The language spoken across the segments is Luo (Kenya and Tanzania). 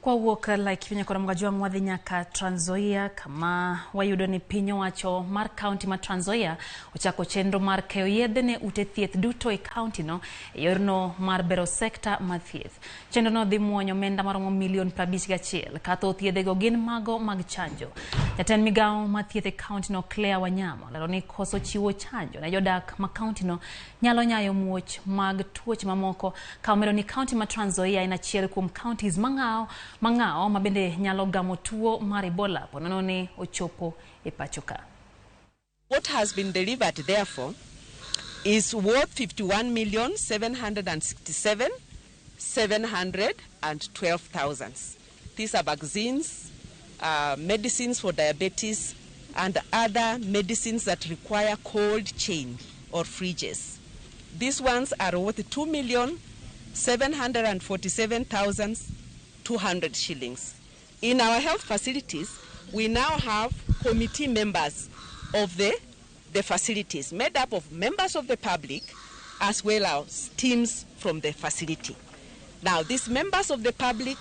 Kwawuok Laikipia nyakora Mgajwang' wadhi nyaka Trans Nzoia kama wayudo ni piny owacho mar kaunti ma Trans Nzoia ochako chenro mar keyo yedhe ne ute thieth duto e kauntino e yorno mar bero sekta mar thieth. Chenrono dhi muonyo omenda maromo milion 51 ka thoth yedhego gin mago mag chanjo. Jatend migawo mar thieth e kauntino Claire Wanyama olero ni koso chiwo chanjo ne jodak ma kauntino nyalo nyayo muoch mag tuoche mamoko ka omedo ni kaunti ma Trans Nzoia en achiel kuom counties mang'awo mang'awo ma bende nyalo gamo tuo mar Ebola ponono ni ochopo e pacho ka. What has been delivered, therefore, is worth 51,767,712,000. These are vaccines, medicines for diabetes, and other medicines that require cold chain or fridges. These ones are worth 2,747,200 shillings. In our health facilities, we now have committee members of the facilities made up of members of the public as well as teams from the facility. Now, these members of the public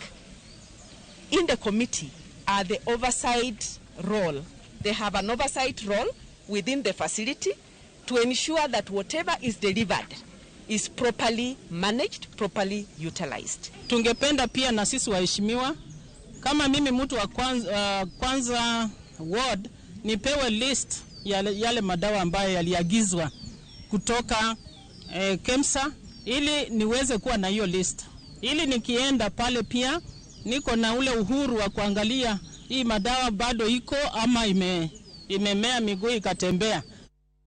in the committee are the oversight role. They have an oversight role within the facility to ensure that whatever is delivered is properly managed, properly utilized. Tungependa pia na sisi waheshimiwa, kama mimi mtu wa kwanza ward nipewe list yale, yale madawa ambayo yaliagizwa kutoka KEMSA ili niweze kuwa na hiyo list, ili nikienda pale pia niko na ule uhuru wa kuangalia hii madawa bado iko ama imemea miguu ikatembea.